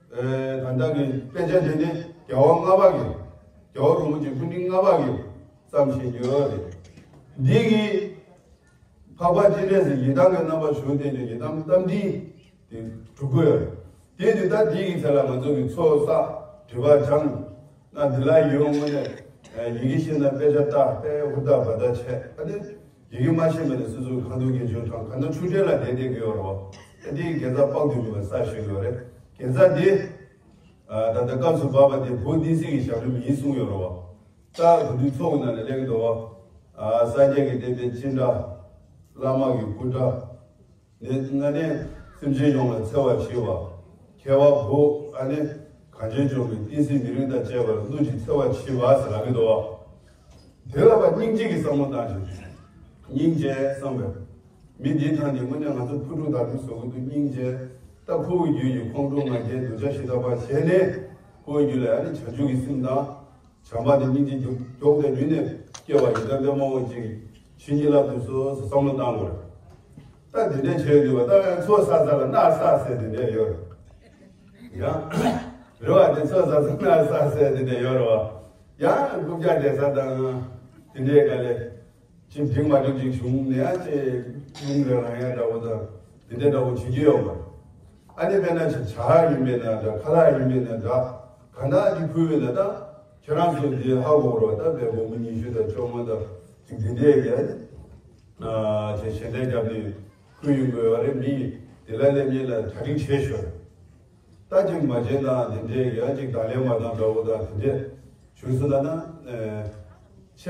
ད་ལྟ་གི་དཔེ་ཆ་འདི་ནི་རྒྱལ་བ་ལྔ་པ་གི་རྒྱལ་བ་རིན་པོ་ཆེ་སྐུ་ཕྲེང་ལྔ་པ་གི་བརྩམས་བཞག་རྒྱུ་རེད། འདི་གི་འཕགས་པ་སྤྱན་རས་གཟིགས་ཡི་དམ་གྱི་རྣམ་པར་བྱོན་ཏེ་ཡི་དམ་རྟ་མགྲིན་དེ་གྲུབ་དགོས། དེ་དུས་ད་དེ་ཡི་ཚེ་ལ་ང་ཚོ་གི་ཚོགས་བསགས་སྒྲིབ་པ་སྦྱངས་ན་འདི་ལ་ཡོང་ངོ་ནས་ ཡི་གེ་ཤེས་ན་དཔེ་ཆ་ལྟ་དཔེ་ཧུར་ཐག་བ་ད་བྱས། ཨ་ནི་ཡི་གེ་མ་ཤེས་པ་ནི་སོ་སོའི་ཁ་འདོན་དགེ་སྦྱོར་དང་ག་ན་ཆུ་ཕྲན་ལ་བསྡད་བསྡད་ཀྱི་ཡོད་རེད་བ། ཨ་དེའི་དགེ་རྩ་དཔག་ཏུ་མེད་པ་བསགས་བཞིན་ཡོད་རེད། དགེ་རྩ་འདི་ད་ལྟ་སྐབས་སུ་བབས་པ་དེ་བོད་བསྟན་སྲིད་ཀྱི་ཞབས་རིམ་ཡིན་གསུངས་ཡོད་རེད་བ། ད་དགུ་འདུས་ཚོགས་ཀྱི་ནང་ལ་གླེང་གི་འདུག་བ། སངས་རྒྱས་ཀྱི་བསྟན་པའི་སྤྱི་དགྲ། བླ་མ་གི་སྐུ་དགྲ། ནས་ང་ནི་སེམས་ཅན་ཡོངས་ལ་འཚེ་བ་བྱེད་པ། མཁས་པ་བོ་ཨ་ནི་གངས་ཅན་ལྗོངས་ཀྱི་བསྟན་སྲིད་མི་རིགས་དང་བཅས་པར་གནོད་ཅིང་འཚེ་བ་བྱེད་པ་ཟེར་ལབ་ཀྱི་འདུག་བ། དེ་ལ་བ་སྙིང་རྗེ་གི་བསམ་བློ་བཏང་ཞིང་། སྙིང་རྗེ་བསམ་པས། མི་འདིའི་ཐང་ནི་དངོས་གནས་ང་ཚོ་ཕུ་ཕྲུག་དང་དུ་བཟོ་གི་འདུག་སྙིང་རྗེ། ད་ཁོ་བོའི་རྒྱུད་ཀྱི་ཁོང་ཁྲོ་ང་རྒྱལ་འདོད་ཆགས་ཞེ་སྡང་བ་བྱས་ནས་ཁོ་བོའི་རྒྱུད་ལ་ཨ་ནི་བྱང་ཆུབ་ཀྱི་སེམས་དང་། བྱམས་པ་དེ་སྙིང་རྗེ་མགྱོགས་མགྱོགས་དང་ཉུལ་ནས་སྐྱེ་བ་ཡི་དམ་དཔལ་མོ་ཅིག་ཕྱིན་གྱི་ལ་དུས་སོ་སོ་བསམ་བློ་བཏང་དགོས་རེད། ད་དེ་འདྲས་བྱས་ཡོད་པ་ད་ཚོ་ས་ས་ལ་གནག་ས་ཟེར་དེ་འདྲས་ཡོད་རེད། ཡང་རེ་བ་དེ་ཚོ་ས་ས་གནག་ས་ཟེར་དེ་འདྲས་ཡོད་རེད་བ། ཡང་རྐུབ་བཀྱག་བསྡད་ས་དང་དེ་འདྲས་ག་ལས་ཅིག་འགྲིག་མ་འགྲིག་ཅིག་བྱུང་ནས་ཡང་ཅིག་རླུང་རེ་རང་ཡ་འདྲ་བོ་དང་དེ་འདྲས་འདྲ་བོ་བྱེད་ཀྱི་ཡོད་པ། ཨ་ནི་དཔེར་ན་ཆ་ཇ་ཡིན་པས་ན་འདྲ་ཁ་ལག་ཡིན་པས་ན་འདྲ་ག་འདྲ་ཅིག་ཕུལ་བས་ན་ད། ཁྱེད་རང་ཚོ་འདི་ཧ་གོ་རོགས། ད་བལ་པོ་མི་ཉི་ཤུ་དང་བཅོ་ལྔ་དང་ཅིག་འདི་འདྲས་ཀྱི་ཅིག་ཞལ་འདེབས་བརྒྱབ་ནས་ཁུལ་ཡོང་དགོས་པ་རེད། མི་དེ་ལ་སླེབས་ཉེན་ལ་གྲ་སྒྲིག་བྱས་ཤོར། ད་ཅིག་མ་བྱས་ན་འདི་འདྲས་ཀྱི་ཅིག་བརྡ་ལན་མ་བཏང་འདྲ་བོ་དང་དེ་འདྲས་བྱུང་སོང་ལ་ན་བྱས་ན་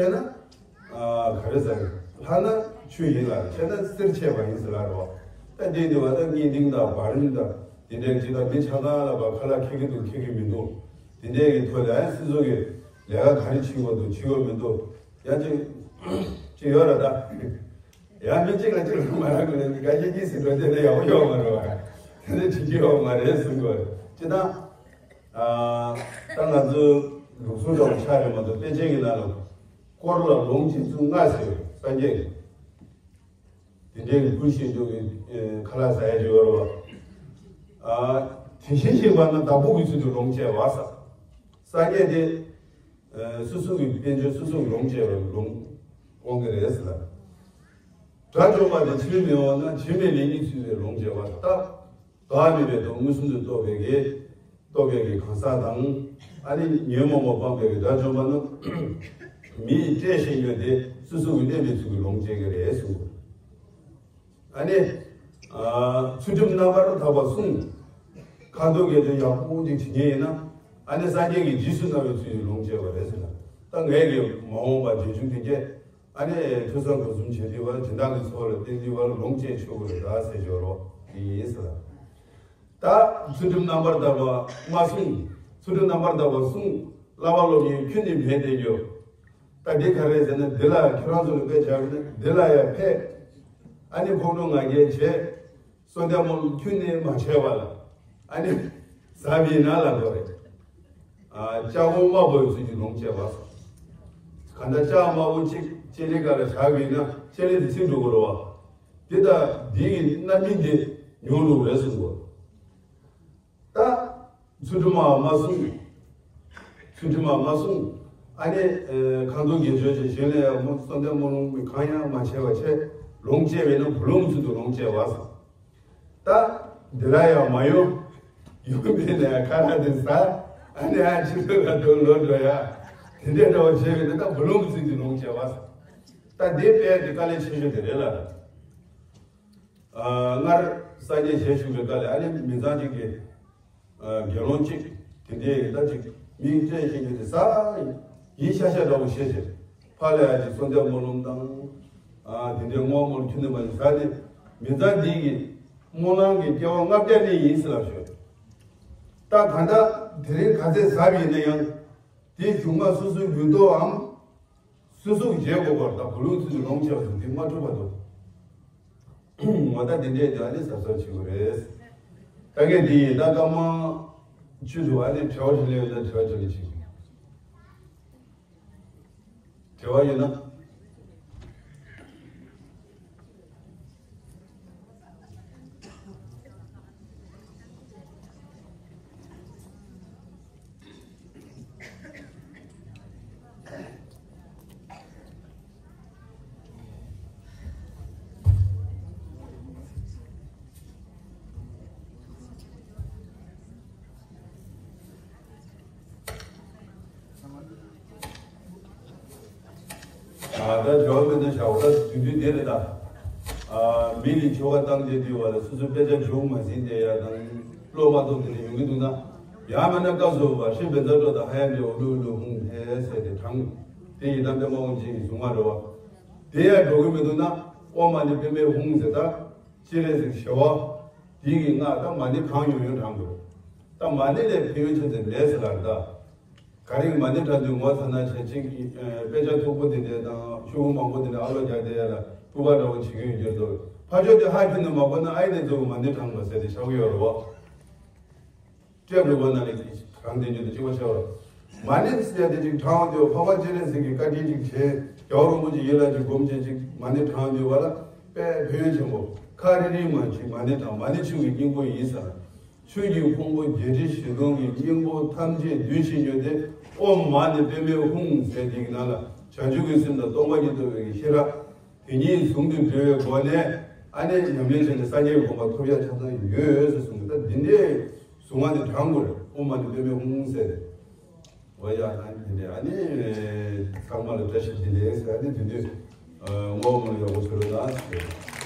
ག་རེ་ཟེར། ལྷག་ན་ཆུ་ཡིན་ལ་བྱས་ན་གསེར་ཆད་པ་ཡིན་ཟེར་ལ་རོ། ད་འདི་འདི་བ་ད་གཉིས་འདིང་དང་བར་རིམ་དང་འདི་འདྲས་ཅིག་ད་མི་ཆ་ཚང་ལ་བ་ཁ་ལག་ཁེགས་ཀྱི་འདུག་ཁེགས་ཀྱི་མི་འདུག་དེ་འདྲའི་གི་ཐོག་ལ་ཨ་སྲིད་ཚོགས་ཀྱི་ལས་ཀ་ག་རེ་བྱེད་དགོས་འདུག་བྱེད་དགོས་མི་འདུག་ཡང་ཅིག་ཅིག་ཡོད་ར་ད། ཡང་མི་གཅིག་ལ་གཅིག་ལ་མ་རག་གི་ལས་འགའ་ཤས་གཉིས་སུ་འགྲོ་དེ་ལས་ཡག་པོ་ཡོད་མ་རེད་བ། དེ་འདྲ་བྱེད་ཀྱི་ཡོད་མ་རེད་གསུང་དགོས་ཅི་ད། ད་ང་ཚོ་ལུགས་སྲོལ་འདྲ་བོ་ཆགས་རེད་མ་གཏོགས་དཔེ་ཆའི་གི་ནང་ལ་དཀོར་ལ་ལོངས་སྤྱོད་ཚུལ་ལྔ་ཟེར་སངས་རྒྱས་ཀྱི། དེ་འདྲའི་ཀུན་ཤེས་འཇོག་གི་ཁ་ལག་ཟ་ཡ་ཅིག་ཡོད་རེད་བ། དེ་བཞིན་གཤེགས་པ་རྣམས་བདག་པོ་གི་ཚུལ་དུ་ལོངས་སྤྱད་པ་ཟེར། སངས་རྒྱས་དེ་སོ་སོ་གི་དཔལ་འབྱོར་སོ་སོ་ལོངས་སྤྱད་པ་ལོངས་དབང་གི་རེད་ཟེར་ལ། དགྲ་བཅོམ་པ་དེ་ཕྱིར་མི་འོང་ན་བྱིན་པའི་ལས་ཉིད་ཚུལ་དུ་ལོངས་སྤྱད་པ་ཟེར། བདག་མེད་པའི་དོན་མངོན་སུམ་དུ་རྟོགས་པའི་གི་རྟོགས་པའི་གི་གང་ཟག་དང་། ཨ་ནི་ཉོན་མོངས་པ་སྤངས་པའི་གི་དགྲ་བཅོམ་པ་རྣམས་མི་ཡི་བཀྲེས་ཤིང་ཉོན་ཏེ་སོ་སོ་གི་གནས་པའི་ཚུལ་གྱིས་ལོངས་སྤྱད་ཀྱི་རེད་གསུངས། ཨ་ནི་ཚུལ་ཁྲིམས་རྣམ་པར་དག་པ་བསྲུང་། ཁ་འདོན་དགེ་སྦྱོར་ཡག་པོ་ཅིག་བྱེད་ཉེན་ཡིན་ན་ཨ་ནི་སངས་རྒྱས་ཀྱིས་རྗེས་སུ་གནང་བའི་ཚུལ་གྱིས་ལོངས་སྤྱད་པ་རེད་ཟེར་ན། ད་ངས་ཀྱི་མ་འོངས་པ་རྗེས་འཇུག་དེ་གས་ཨ་ནི་ཐོས་བསམ་སྒོམ་གསུམ་བྱེད་དུས་བ་སྦྱིན་བདག་གི་འཚོ་བ་ལ་བརྟེན་དུས་བ་ལ་ལོངས་སྤྱད་ཆོག་གི་རེད་ད་ཟེར་འབྱོར་རོགས་དེ་ཡིན་ཟེར། ད་ཚུལ་ཁྲིམས་རྣམ་པར་དག་པ་མ་བསྲུང་། ཚུལ་ཁྲིམས་རྣམ་པར་དག་པ་བསྲུང་། བསླབ་པ་སློབ་གཉེར་ཁྱོན་ནས་མེད་དེ་འགྱོ། ད་འདི་ག་རེ་ཟེར་ན་འདི་ལ་ཁྱོད་རང་ཚོ་ལ་དཔེ་བྱ་བ་ནི་འདི་ལ་ཡང་ཕེབས། ཨ་ནི་ཁོང་ཁྲོ་ང་རྒྱལ་བྱས། གསོལ་འདེབས་སྨོན་ལམ་ཁྱོན་ནས་མ་བྱས་པ་ལ། ཨ་ནི་ཟབ་ཡིན་ན་ལ་འགྲོ་རེད། ལྕགས་སྒོ་དམར་པོའི་ཚུལ་གྱིས་ལོངས་སྤྱད་པ། གང་ལྟར་ལྕགས་དམར་པོ་གཅིག་ལྕེ་ལེ་ག་ལ་བཞག་གི་ཡིན་ན་ལྕེ་ལེ་དེ་ཚིག་འགྲོ་གི་རེད་བ། དེ་ལྟར་འདི་ཡི་རྣམ་སྨིན་དེ་མྱོང་ལུགས་རེད་གསུངས་པ། ད་ཚུལ་ཁྲིམས་མ་མ་བསྲུང་། ཚུལ་ཁྲིམས་མ་མ་བསྲུང་། ཨ་ནི་ཁ་འདོན་དགེ་སྦྱོར་བྱས་གཞན་ལ་ཡང་མོ་གསོལ་འདེབས་སྨོན་ལམ་གང་ཡང་མ་བྱས་པ་བྱས་ལོངས་སྤྱད་པས་ན་བུ་ལོན་ཚུལ་དུ་ལོངས་སྤྱད་པ་ཟེར། ད་འདི་ལ་ཡང་མ་ཡོང་། ཡོང་མེད་ན་ཡང་ཁ་ར་དེ་ཟ། ཨ་ནི་ཨ་ཕྱི་ལོགས་ལ་འགྲོ་ལོག་འགྲོ་ཡ། དེ་འདྲའི་འདྲ་བོ་བྱས་པས་ན་ད་བུ་ལོན་ཚུལ་དུ་ལོངས་སྤྱད་པ་ཟེར། ད་འདི་དཔེ་དེ་དཀའ་ལས་ཆེ་ཤོས་དེ་རེད་ལ། སྔར་སངས་རྒྱས་ཞལ་བཞུགས་པའི་སྐབས་ལ་ཨ་ནི་མི་ཚང་གཅིག་གིས་དགེ་སློང་གཅིག་དེ་འདྲའི་ད་ཅིག་མིག་སྤྲད་བཞིན་དུ་ཟ་ཡིན་ཤ་ཤ་འདྲ་བོ་བཤད་བྱས་ཕར་ལ་ཡ་ཅིག་གསོལ་འདེབས་སྨོན་ལམ་དང་དེ་འདྲའི་བསྔོ་སྨོན་ཁྱོན་ནས་མ་ཟ་ནས་མི་ཚང་འདི་གི་སྨོན་ལམ་གྱི་སྐྱེ་བ་ལྔ་བརྒྱ་ནི་ཡིན་ཟེར་ལབ་ཤོད། ད་གང་ལྟར་དེ་རིང་ག་ཚད་ཟ་བ་ཡིན་ན་ཡང་དེའི་གཞུག་མ་སོ་སོའི་ལུས་ཐོག་འམ། སོ་སོ་གི་བྱེད་དགོས་པར་དང་བུ་ལོན་ཚུལ་དུ་ལོངས་སྤྱད་པ་དེ་མ་གྲུབ་པ་འདུག་ངོ་ད་དེ་འདྲའི་དེ་ཨ་ནི་གཟབ་གཟབ་བྱེད་དགོས་རེད། ད་གིན་དེ་ཡིན་ད་སྐར་མ་བཅུ་འདུག་ཨ་ནི་དྲི་བ་དྲིས་ལན་ཡོད་ན་དྲི་བ་དྲིས་ལན་བྱེད་དགོས། དྲི་བ་ཡོད་ན། ད་ཇོ་བོ་མི་འདུག་ཤག་ད་དུས་དུས་དེ་རེད་ད། མི་གི་ཆོ་ག་བཏང་དེ་དུས་བ་ལ་སོ་སོ་དཔེ་ཆ་ཇོ་མ་ཟིན་དེ་ཡ་དང་བློ་མ་གཏོགས་དེ་ནས་ཡོང་གི་འདུག་ན། ཡང་མིན་ན་སྐབས་སུ་བ་ཧྲི་བེ་ཛ་ཏོ་དང་ཧ་ཡ་མི་འོ་ལུ་ལུ་ཧུང་ཧེ་ཟེར་ཏེ་དྲང་། དེ་ཡི་དམ་པའི་དབང་ཅན་གྱི་གཟུངས་མ་རེད་བ། དེ་ཡ་འགྲོ་གི་མི་འདུག་ན། ཨོཾ་མ་ཎི་པདྨེ་ཧཱུྃ་ཟེར་ད། ཅི་རེད་ཟེར་ཞེ་བ། དེ་གི་སྔགས་ད་མ་ཎི་གང་ཡོང་ཡོང་དྲང་དགོས། ད་མ་ཎི་ལས་ཕན་ཡོན་ཆེ་ཚེ་མེད་ཟེར་ལ་ད། ག་རེ་མ་ཎི་དྲང་དུས་ངོ་ཚ་ན་བྱས་ཅིག་དཔེ་ཆ་མཐུག་པོ་དེ་འདྲས་དང་ཤོག་བུ་མང་པོ་དེ་འདྲས་ཨ་ལོ་རྒྱག་དེ་ཡ་ལ་སྤུ་ག་འདྲ་བོ་བྱེད་ཀྱི་ཡོད་རྒྱུ་འདུག་ཕ་ཆོས་དེ་ཧ་གྱིས་ནས་མ་གོ་ན་ཨ་ཡེ་ནས་གཙོ་བོ་མ་ཎི་དྲང་བ་ཟེར་ཏེ་ཤག་ཡོད་རེད་བ། སྤྲད་དགོས་པ་ན་ལས་ཀྱི་གང་དེ་འདྲས་དེ་གཅིག་པ་ཆེ་བ། མ་ཎི་ཟེར་ཏེ་ཅིག་དྲང་དུས་འཕགས་པ་སྤྱན་རས་གཟིགས་ཀྱི་བཀའ་དྲིན་ཅིག་བྱས་རྒྱལ་བ་རིན་པོ་ཆེ་ཡིད་ལ་ཅིག་སྒོམ་བྱས་ཅིག་མ་ཎི་དྲང་དུས་བ་ལ་དཔེ་ཕན་ཡོན་ཆེན་པོ་ཁ་རི་རི་མ་ཅིག་མ་ཎི་དྲང་མ་ཎི་ཆོས་ཀྱི་སྙིང་པོ་ཡིན་ཟེར། ཆོས་ཀྱི་ཕུང་པོ་བརྒྱད་ཁྲི་བཞི་སྟོང་གི་སྙིང་པོ་ཐམས་ཅད་བསྡུས་ཤིང་ཉོན་ཏེ་ཨོཾ་མ་ཎི་པདྨེ་ཧཱུྃ་ཟེར་དེ་གི་ནང་ལ་བྱང་ཆུབ་ཀྱི་སེམས་དང་སྟོང་པ་ཉིད་རྟོགས་པའི་ཤེས་རབ། དེ་ཉིད་ཟུང་དུ་འབྲེལ་བའི་སྒོ་ནས་ཨ་ནེ་ཉམས་ལེན་བྱས་ནས་སངས་རྒྱས་ཀྱི་གོ་འཕང་ཐོབ་ཡ་ཆ་ཚང་ཡོད་ཟེར་གསུངས། ད་འདི་འདྲའི་གཟུངས་སྔགས་དེ་དྲང་དགོས་རེད། ཨོཾ་མ་ཎི་པདྨེ་ཧཱུྃ་ཟེར་ཏེ། འོ་ཡ་ཨ་ནི་འདི་འདྲའི་ཨ་ནི་ཚང་མ་ལ་བཀྲ་ཤིས་བདེ་ལེགས་ཟེར། ཨ་ནི་དེ་དུས་ངོ་མ་ཡག་པོ་བྱོས་རོགས་གནང་ཟེར།